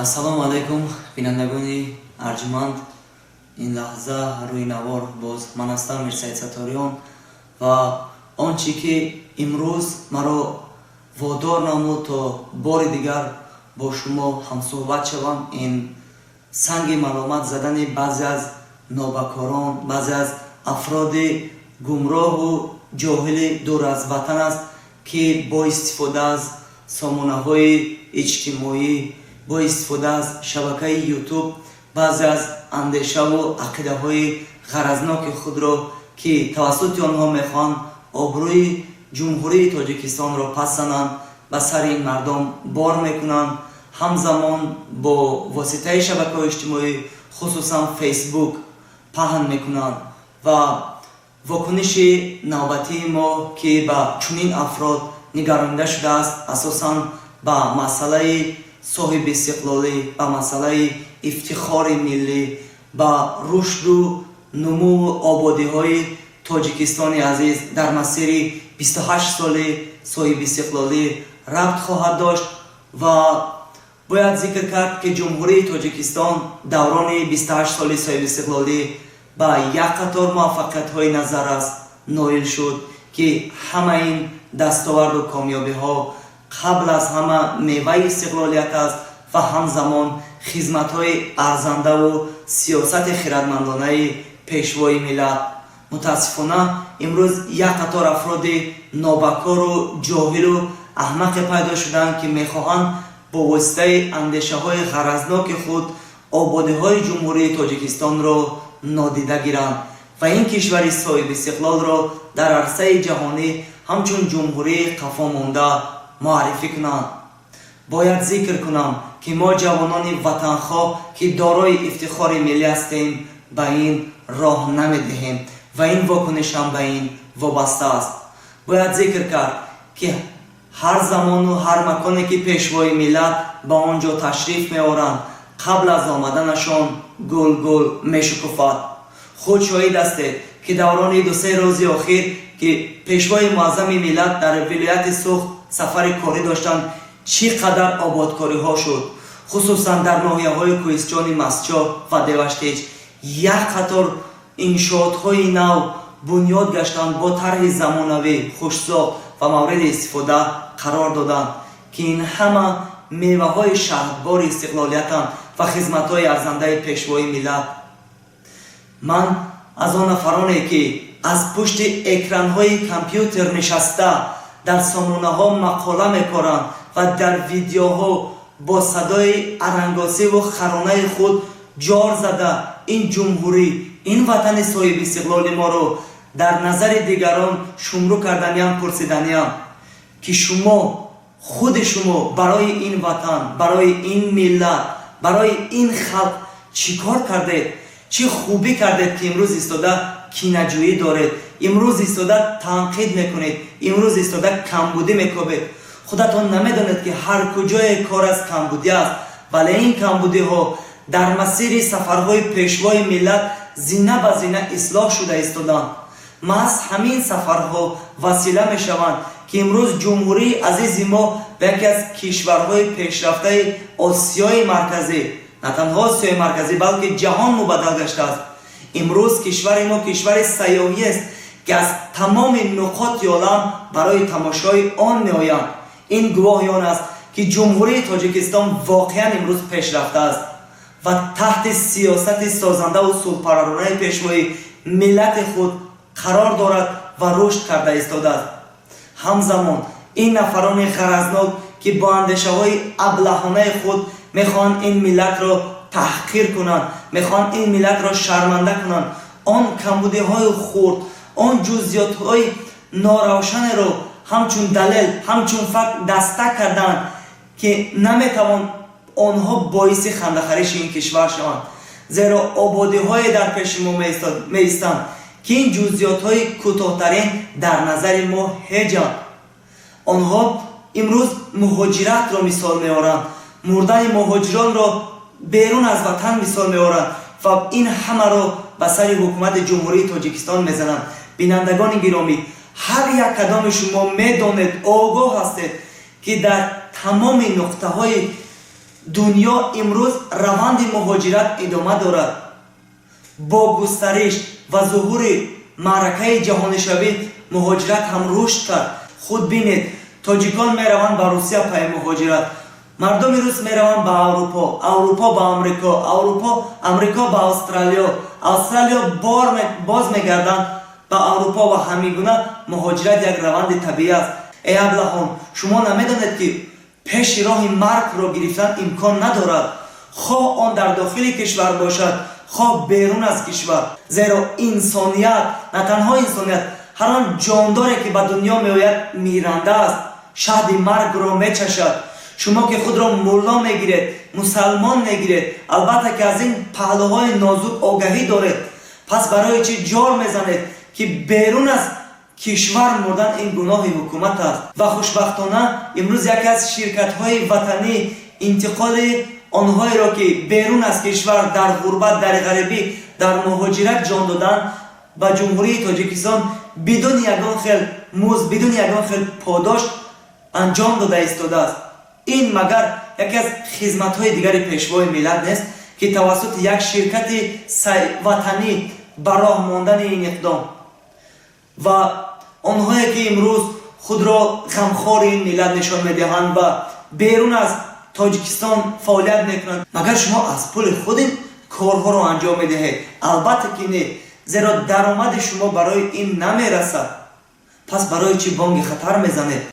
Ассалому алайкум, бинандагони арҷманд. Ин лаҳза рӯи навор боз ман ҳастам, Мирсаид Саториён, ва он чӣ ки имрӯз маро водор намуд, то бори дигар бо шумо ҳамсӯҳбат шавам, ин санги маломат задани баъзе аз нобакорон, баъзе аз афроди гумроҳу ҷоҳили дур аз ватан аст, ки бо истифода аз сомонаҳои иҷтимоӣ, бо истифода аз шабакаи Ютуб баъзе аз андешаву ақидаҳои ғаразноки худро, ки тавассути онҳо мехоҳанд обрӯи Ҷумҳурии Тоҷикистонро пас зананд, ба сари ин мардум бор мекунанд. Ҳамзамон бо воситаи шабакаҳои иҷтимоӣ, хусусан Фейсбук, паҳн мекунанд. Ва вокуниши навбатии мо, ки ба чунин афрод нигаронида шудааст, асосан ба масъалаи соҳибистиқлолӣ, ба масъалаи ифтихори миллӣ, ба рушду нумӯву ободиҳои Тоҷикистони азиз дар масири 28 соли соҳибистиқлолӣ рабт хоҳад дошт. Ва бояд зикр кард, ки Ҷумҳурии Тоҷикистон даврони 28 соли соҳибистиқлолӣ ба як қатор муваффақиятҳои назаррас ноил шуд, ки ҳама ин дастоварду комёбиҳо қабл аз ҳама меваи истиқлолият аст ва ҳамзамон хизматҳои арзандаву сиёсати хирадмандонаи Пешвои миллат. Мутаассифона, имрӯз як қатор афроди нобакору ҷоҳилу аҳмақе пайдо шуданд, ки мехоҳанд бо воситаи андешаҳои ғаразноки худ ободиҳои Ҷумҳурии Тоҷикистонро нодида гиранд ва ин кишвари соҳибистиқлолро дар арсаи ҷаҳонӣ ҳамчун ҷумҳурии қафомонда муаррифӣ кунанд. Бояд зикр кунам, ки мо, ҷавонони ватанхоҳ, ки дорои ифтихори миллӣ ҳастем, ба ин роҳ намедиҳем ва ин вокуниш ҳам ба ин вобаста аст. Бояд зикр кард, ки ҳар замону ҳар маконе ки Пешвои миллат ба он ҷо ташриф меоранд, қабл аз омаданашон гул-гул мешукуфад. Худ шоҳид ҳастед, ки даврони 2-се рӯзи охир, ки Пешвои муаззами миллат дар вилояти Суғд сафари корӣ доштанд, чӣ қадар ободкориҳо шуд. Хусусан дар ноҳияҳои Кӯҳистҷони Мастчоҳ ва Деваштич як қатор иншоотҳои нав бунёд гаштанд, бо тарҳи замонавӣ, хушзоқ ва мавриди истифода қарор доданд, ки ин ҳама меваҳои шаҳдбори истиқлолиятанд ва хизматҳои арзандаи Пешвои миллат. Ман аз он нафароне, ки аз пушти экранҳои компютер нишаста, дар сомонаҳо мақола мекоранд ва дар видеоҳо бо садои арангосиву харонаи худ ҷор зада, ин ҷумҳурӣ, ин ватани соҳибистиқлоли моро дар назари дигарон шумрӯ карданиам, пурсиданиам, ки шумо, худи шумо барои ин ватан, барои ин миллат, барои ин халқ чӣ кор кардед, чӣ хубӣ кардед, ки имрӯз истода кинаҷӯӣ доред, имрӯз истода танқид мекунед, имрӯз истода камбудӣ мекобед? Худатон намедонед, ки ҳар куҷое кор аз камбудӣ аст, вале ин камбудиҳо дар масири сафарҳои Пешвои миллат зина ба зина ислоҳ шуда истоданд. Маҳз ҳамин сафарҳо васила мешаванд, ки имрӯз ҷумҳурии азизи мо ба яке аз кишварҳои пешрафтаи Осиёи Марказӣ, на танҳо Осиёи Марказӣ, балки ҷаҳон мубаддал гаштааст. Имрӯз кишвари мо кишвари сайёҳиест, ки аз тамоми нуқоти олам барои тамошои он меоянд. Ин гувоҳи он аст, ки Ҷумҳурии Тоҷикистон воқеан имрӯз пешрафтааст ва таҳти сиёсати созандаву сулҳпарваронаи Пешвои миллати худ қарор дорад ва рушд карда истодааст. Ҳамзамон ин нафарони ғаразнок, ки бо андешаҳои аблаҳонаи худ мехоҳанд ин миллатро таҳқир кунанд, мехоҳанд ин миллатро шарманда кунанд, он камбудиҳои хурд, он ҷузъиётҳои норавшанеро ҳамчун далел, ҳамчун факт даста карданд, ки наметавон онҳо боиси хандахариши ин кишвар шаванд, зеро ободиҳое дар пеши мо меистанд, ки ин ҷузъиётҳои кӯтоҳтарин дар назари мо ҳеҷанд. Онҳо имрӯз муҳоҷиратро мисол меоранд, мурдани муҳоҷиронро берун аз ватан мисол меоранд ва ин ҳамаро ба сари ҳукумати Ҷумҳурии Тоҷикистон мезананд. Бинандагони гиромӣ, ҳар як кадоми шумо медонед, огоҳ ҳастед, ки дар тамоми нуқтаҳои Дунё имрӯз раванди муҳоҷират идома дорад. Бо густариш ва зуҳури маъракаи ҷаҳонишавӣ муҳоҷират ҳам рушд кард. Худ бинед, тоҷикон мераванд ба Русия пайи муҳоҷират, мардуми рус мераванд ба Аврупо, Аврупо ба Амрико, Аврупо, Амрико ба Австралиё, Австралиё боз мегарданд ба Аврупо ва ҳамин гуна муҳоҷират як раванди табиӣ аст. Эй аблаҳон, шумо намедонед, ки пеши роҳи маргро гирифтан имкон надорад, хоҳ он дар дохили кишвар бошад, хоҳ берун аз кишвар. Зеро инсоният, на танҳо инсоният, ҳар он ҷондоре, ки ба дунё меояд, миранда аст, шаҳди маргро мечашад. Шумо ки худро мулло мегиред, мусалмон мегиред, албатта ки аз ин паҳлӯҳои нозук огаҳӣ доред. Пас барои чӣ ҷор мезанед, ки берун аз кишвар мурдан ин гуноҳи ҳукумат аст? Ва хушбахтона имрӯз яке аз ширкатҳои ватанӣ интиқоли онҳоеро, ки берун аз кишвар дар ғурбат, дар ғарибӣ, дар муҳоҷират ҷон доданд, ба Ҷумҳурии Тоҷикистон бидуни ягон хел музд, бидуни ягон хел подош анҷом дода истодааст. Ин магар яке аз хизматҳои дигари Пешвои миллат нест, ки тавассути як ширкати ватанӣ ба роҳ мондани ин иқдом? Ва онҳое, ки имрӯз худро ғамхори ин миллат нишон медиҳанд ва берун аз Тоҷикистон фаъолият мекунанд, магар шумо аз пули худ ин корҳоро анҷом медиҳед? Албатта ки не, зеро даромади шумо барои ин намерасад. Пас барои чӣ бонги хатар мезанед?